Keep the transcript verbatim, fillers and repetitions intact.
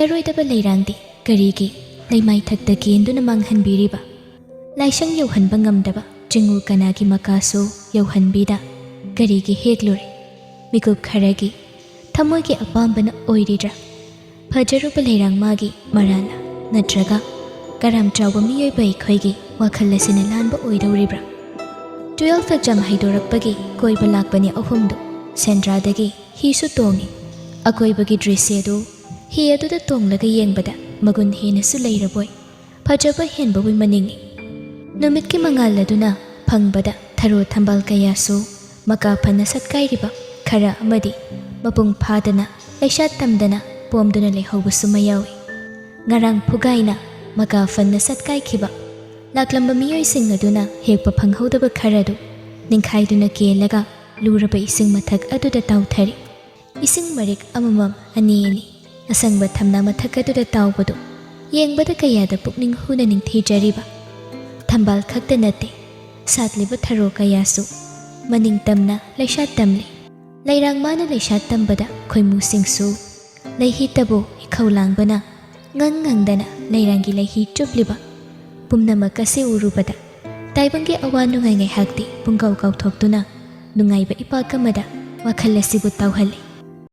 ꯐꯖꯔꯣꯏꯗꯕ ꯂꯩꯔꯥꯡꯗꯤ ꯀꯔꯤꯒꯤ ꯂꯩꯃꯥꯏꯊꯛꯇ ꯀꯦꯟꯗꯨꯅ ꯃꯥꯡꯍꯟꯕꯤꯔꯤꯕ? ꯂꯥꯏꯁꯪ ꯌꯧꯍꯟꯕ ꯉꯝꯗꯕ ꯆꯤꯡꯉꯨ ꯀꯅꯥꯒꯤ ꯃꯀꯥꯁꯨ ꯌꯧꯍꯟꯕꯤꯗ ꯀꯔꯤꯒꯤ ꯍꯦꯛꯂꯨꯔꯦ? ꯃꯤꯀꯨꯞ ꯈꯔꯒꯤ ꯊꯃꯣꯏꯒꯤ ꯑꯄꯥꯝꯕꯅ ꯑꯣꯏꯔꯤꯗ꯭ꯔꯥ? ꯐꯖꯔꯨꯕ ꯂꯩꯔꯥꯡ ꯃꯥꯒꯤ ꯃꯔꯥꯜꯅ, ꯅꯠꯇ꯭ꯔꯒ ꯀꯔꯥꯝ ꯆꯥꯎꯕ ꯃꯤꯑꯣꯏꯕ ꯑꯩꯈꯣꯏꯒꯤ ꯋꯥꯈꯜ ꯑꯁꯤꯅ ꯂꯥꯟꯕ ꯑꯣꯏꯗꯧꯔꯤꯕ꯭ꯔꯥ? ꯇꯨꯌꯦꯜꯐ ꯑꯦꯛꯖꯥꯝ ꯍꯩꯗꯣꯔꯛꯄꯒꯤ ꯀꯣꯏꯕ ꯂꯥꯛꯄꯅꯤ ꯑꯍꯨꯝꯗꯨ ꯁꯦꯟꯗ꯭ꯔꯥꯗꯒꯤ ꯍꯤꯁꯨ ꯇꯣꯡꯉꯤ꯫ ꯑꯀꯣꯏꯕꯒꯤ ꯗ꯭ꯔꯤꯁ꯭ꯌ ꯑꯗꯨ ꯍꯤ ꯑꯗꯨꯗ ꯇꯣꯡꯂꯒ ꯌꯦꯡꯕꯗ ꯃꯒꯨꯟ ꯍꯦꯟꯅꯁꯨ ꯂꯩꯔꯕꯣꯏ, ꯐꯖꯕ ꯍꯦꯟꯕꯕꯨ ꯃꯅꯤꯡꯏ꯫ ꯅꯨꯃꯤꯠꯀꯤ ꯃꯉꯥꯜ ꯑꯗꯨꯅ ꯐꯪꯕꯗ ꯊꯔꯣ ꯊꯝꯕꯥꯜ ꯀꯌꯥꯁꯨ ꯃꯀꯥ ꯐꯅ ꯁꯠꯀꯥꯏꯔꯤꯕ ꯈꯔ ꯑꯃꯗꯤ ꯃꯄꯨꯡ ꯐꯥꯗꯅ ꯂꯩꯁꯥꯠ ꯇꯝꯗꯅ ꯄꯣꯝꯗꯨꯅ ꯂꯩꯍꯧꯕꯁꯨ ꯃꯌꯥꯎꯏ꯫ ꯉꯔꯥꯡ ꯐꯨꯒꯥꯏꯅ ꯃꯀꯥ ꯐꯅ ꯁꯠꯀꯥꯏꯈꯤꯕ ꯂꯥꯛꯂꯝꯕ ꯃꯤꯑꯣꯏꯁꯤꯡ ꯑꯗꯨꯅ ꯍꯦꯛꯄ ꯐꯪꯍꯧꯗꯕ ꯈꯔꯗꯨ ꯅꯤꯡꯈꯥꯏꯗꯨꯅ ꯀꯦꯜꯂꯒ ꯂꯨꯔꯕ ꯏꯁꯤꯡ ꯃꯊꯛ ꯑꯗꯨꯗ ꯇꯥꯎꯊꯔꯤ꯫ ꯏꯁꯤꯡ ꯃꯔꯤꯛ ꯑꯃꯃꯝ, ꯑꯅꯤ ꯑꯅꯤ, ꯑꯁꯪꯕ ꯊꯝꯅꯥ ꯃꯊꯛ ꯑꯗꯨꯗ ꯇꯥꯎꯕꯗꯨ ꯌꯦꯡꯕꯗ ꯀꯌꯥꯗ ꯄꯨꯛꯅꯤꯡ ꯍꯨꯅ ꯅꯤꯡꯊꯤꯖꯔꯤꯕ꯫ ꯊꯝꯕꯥꯜ ꯈꯛꯇ ꯅꯠꯇꯦ, ꯁꯥꯠꯂꯤꯕ ꯊꯔꯣ ꯀꯌꯥꯁꯨ ꯃꯅꯤꯡ ꯇꯝꯅ ꯂꯩꯁꯥꯠ ꯇꯝꯂꯤ꯫ ꯂꯩꯔꯥꯡ ꯃꯥꯅ ꯂꯩꯁꯥꯠ ꯇꯝꯕꯗ ꯈꯣꯏꯃꯨꯁꯤꯡꯁꯨ ꯂꯩꯍꯤꯇꯕꯨ ꯏꯈꯧ ꯂꯥꯡꯕꯅ ꯉꯪ ꯉꯪꯗꯅ ꯂꯩꯔꯥꯡꯒꯤ ꯂꯩꯍꯤ ꯆꯨꯞꯂꯤꯕ ꯄꯨꯝꯅꯃꯛ ꯑꯁꯤ ꯎꯔꯨꯕꯗ ꯇꯥꯏꯕꯪꯒꯤ ꯑꯋꯥ ꯅꯨꯡꯉꯥꯏ ꯉꯥꯏꯍꯥꯛꯇꯤ ꯄꯨꯡꯀꯥꯎ ꯀꯥꯎꯊꯣꯛꯇꯨꯅ ꯅꯨꯡꯉꯥꯏꯕ ꯏꯄꯥꯛ ꯑꯃꯗ ꯋꯥꯈꯜ ꯑꯁꯤꯕꯨ ꯇꯥꯎꯍꯜꯂꯤ꯫